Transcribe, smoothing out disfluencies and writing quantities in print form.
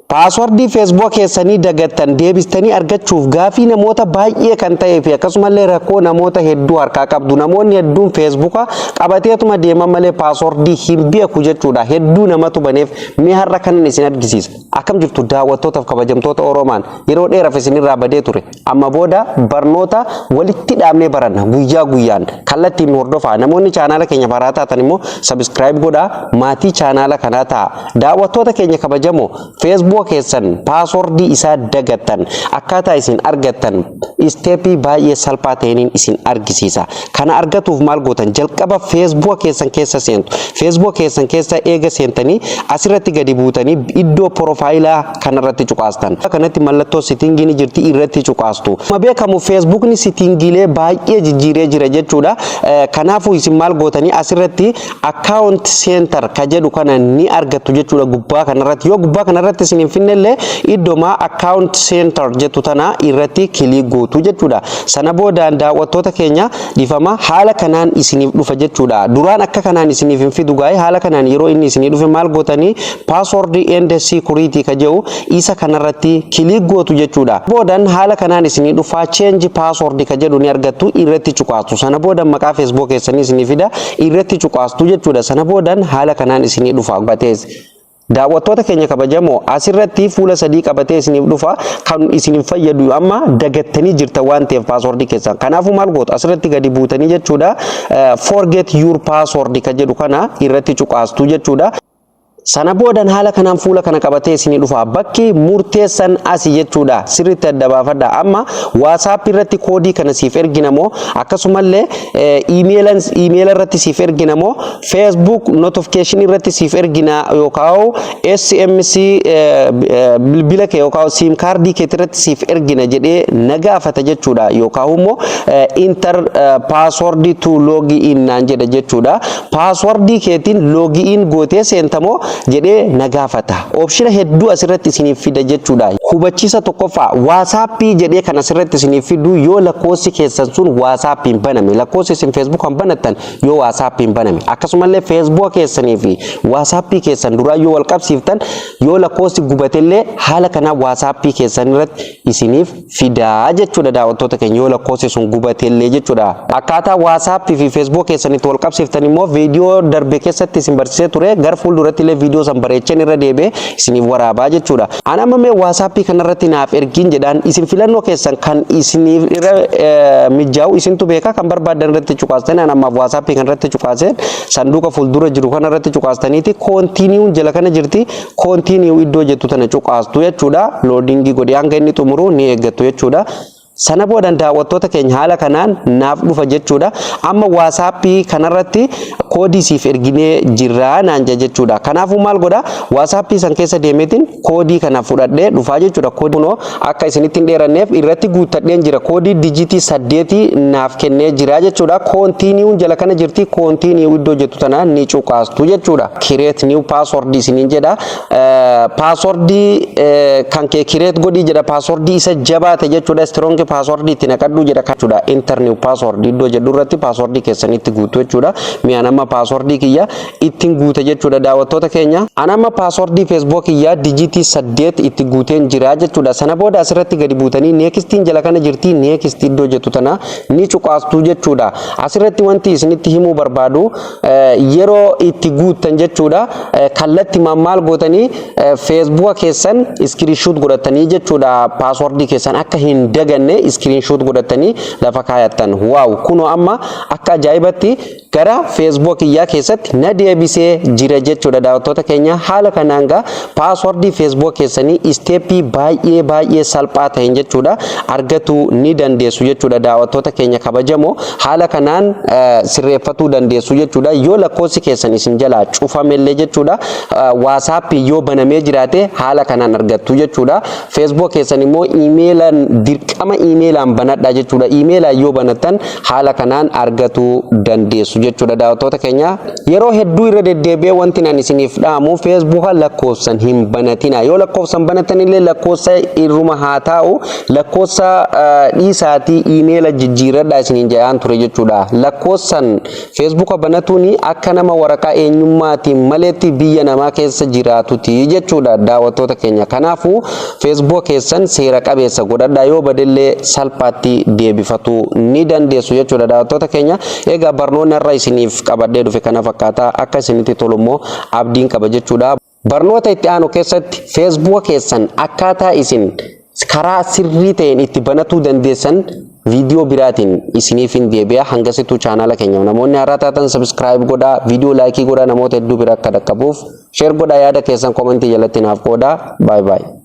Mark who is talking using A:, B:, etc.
A: Passwordii Facebook keessanii dagattan deebistanii argachuuf gaafii namoota baay'ee kan ta'ee fi akkasumallee rakkoo namoota hedduu harkaa qabdu. Namoonni hedduun Facebooka qabateetuma deeman malee passwordii hin beeku jechuudha. Hedduu namatu baneef. Mee har'a kanan isin argisiisa. Akkam jirtu, daawwattootaaf kabajamtoota Oromaan? Yeroo dheeraaf isinirraa badee ture. Amma booda barnoota walitti dhaabnee baranna, guyyaa guyyaan kallattiin nu hordofaa. Namoonni chaanaala keenya baraa taatan immoo subscribe godhaa, maatii chaanaala kanaa ta'a. Daawwattoota keenya kabajamoo, Facebook keessan passwordii isaa dagattan akkaataa isin argattan stepii baay'ee salphaa ta'een isin argisiisa. Kana argatuuf maal gootan? Jalqaba Facebook keessan keessa seentu. Facebook keessan keessa eega seentanii asirratti gadi buutanii iddoo profileaa kanarratti cuqaastan. Kanatti mallattoo settingii ni jirti, irratti cuqaastu. Akkuma beekamu Facebookni settingiilee baay'ee jijjiiree jira jechuudha. Kanaafuu isin maal gootanii? Asirratti account center ka jedhu kana ni argattu jechuudha gubbaa kanarratti. Yoo gubbaa kanarratti isin hin finnellee iddooma account center jettu tana irratti click gootu jechuudha. Sana boodaan, daawwattoota keenya, dhifama, haala kanaan isiniif dhufa jechuudha. Duraan akka kanaan isiniif hin fidu gaa'e. Haala kanaan yeroo inni isinii dhufe maal gootanii? Password and security ka jedhu isa kanarratti click gootu jechuudha. Boodan haala kanaan isinii dhufaa, change password ka jedhu ni argattu, irratti cuqaastu. Sana boodan maqaa Facebook keessanii isinii fida, irratti cuqaastu jechuudha. Sana boodan haala kanaan isinii dhufa. Batees. Daawwattoota keenya kabajamoo, asirratti fuula sadii qabatee isiniif dhufa. Kan isiniif fayyadu amma dagattanii jirta waan ta'eef passwordii keessan. Kanaafuu maal gootu? Asirratti gadi buutanii jechuudha, forget your password ka jedhu kana irratti cuqaastu jechuudha. Sana boodan haala kanaan fuula kana qabatee isinii dhufa. Bakki murteessan asi jechuudha. Sirriitti adda baafadha. Amma WhatsApp irratti koodii kana siif ergina moo, akkasumallee iimeela irratti siif ergina moo, Facebook notification irratti siif ergina, yookaan SMS bilbila kee yookaan SIM cardii kee irratti siif ergina jedhee na gaafata jechuudha. Yookaan immoo enter password to log in naan jedha jechuudha. Passwordii keetiin log in gootee seentamoo jedhee na gaafata. Optiona hedduu asirratti isiniif fida jechuudha. Hubachiisa tokkoffaa, WhatsAppii jedhee kan asirratti isiniif fidu yoo lakkoofsi keessan sun WhatsAppiin baname, lakkoofsi isin Facebookaan banattan yoo WhatsAppiin baname, akkasumallee Facebook keessanii fi WhatsAppii keessan duraa yoo wal qabsiiftan, yoo lakkoofsi gubatellee haala kanaa WhatsAppii keessan irratti isiniif fidaa jechuudha, daawwattoota keenya, yoo lakkoofsi sun gubatellee jechuudha. Akkaataa WhatsAppii fi Facebook keessanitti wal qabsiiftan immoo viidiyoo darbe keessatti isin barsiisee ture. Gara fuulduratti illee viidiyoo san bareechan irra deebi'ee isiniif waraabaa jechuudha. Ani amma mee WhatsAppii kanarratti naaf ergiin jedhaan. Isin filannoo keessan kan isiniif irra mijaa'u isintu beeka, kan barbaadan irratti cuqaastanii. Ani ammaaf WhatsAppii kanarratti cuqaaseen, sanduuqa fuuldura jiru kanarratti cuqaastaniiti continueun jala kana jirti, continue iddoo jettu tana cuqaastu jechuudha. Loadingii godhee hanga inni xumuru ni eeggattu jechuudha. Sana boodan, daawwattoota keenya, haala kanaan naaf dhufa jechuudha. Amma WhatsAppii kanarratti koodii siif erginee jirraa naan jedha jechuudha. Kanaafuu maal godha? WhatsAppii san keessa deemeetiin koodii kana fudhadhee dhufaa jechuudha. Koodii kunoo akka isinitti hin dheeranneef irratti guuttadheen jira. Koodii digitii 8 naaf kennee jira jechuudha. Continueun jala kana jirti. Continue iddoo jettu tana ni cuqaastu jechuudha. Create new password isiniin jedha. Passwordii kan kee create godhii jedha. Passwordii isa jabaate jechuudha. Strong passwordii itti naqadhu jedha jechuudha. Enter new password iddoo jedhu irratti passwordii keessanitti guutu jechuudha. Mi'aan amma passwordii kiyya ittiin guute jechuudha, daawwattoota keenya. An amma passwordii Facebook kiyya digitii 8 itti guuteen jira jechuudha. Sana booda asirratti gadi buutanii nextiin jala kana jirti, next iddoo jettu tana ni cuqaastu jechuudha. Asirratti wanti isinitti himuu barbaadu, yeroo itti guuttan jechuudha, kallatti maal gootanii? Facebook keessan screenshot godhatanii jechuudha. Passwordii keessan akka hin daganne screenshot godhatanii lafa kaayattan. Wow, kunoo amma akka ajaa'ibatti gara Facebook kiyyaa keessatti na deebisee jira jechuudha, daawwattoota keenya. Haala kanaan gaa passwordii Facebook keessanii stepii baay'ee baay'ee salphaa ta'een jechuudha argachuu ni dandeessu jechuudha, daawwattoota keenya kabajamoo. Haala kanaan sirreeffatuu dandeessu jechuudha. Yoo lakkoofsi keessan isin jalaa cufamellee jechuudha, WhatsAppii yoo banamee jiraate haala kanaan argattu jechuudha. Facebook keessan immoo iimeelaan dirqama. Iimeelaan banadhaa jechuudha. Iimeelaan yoo banattan haala kanaan argatuu dandeessu jechuudha, daawwattoota keenya. Yeroo hedduu irra deddeebi'ee wanti ani isiniif dhaamu, Feesbuuka lakkoofsan hin banatina. Yoo lakkoofsan banatan illee lakkoofsa irruma haa taa'u, lakkoofsa dhiisaatii iimeela jijjiirradhaa isiniin jedhaan ture jechuudha. Lakkoofsan Feesbuuka banatuun akka nama waraqaa eenyummaatiin maletti biyya namaa keessa jiraatuti jechuudha, daawwattoota keenya. Kanaafuu Feesbuuka keessan seera qabeessa godhadhaa, yoo badellee salphaatti deebifatuu ni dandeessu jechuudha, daawwattoota keenya. Egaa barnoonni har'a isiniif qabadhee dhufe kana fakkaata. Akka isinitti tolu immoo abdiin qaba jechuudha. Barnoota itti aanu keessatti Feesbuuka keessan akkaataa isin karaa sirrii ta'een itti banatuu dandeessan viidiyoo biraatiin isiniif hin deebi'a. Hangasittuu chaanaala keenya namoonni haaraa taatan subscribe godhaa, viidiyoo like godhaa, namoota hedduu bira akka dhaqqabuuf share godhaa, yaada keessan koomentii jalatti naaf qoodaa. Baay'ee baay'ee.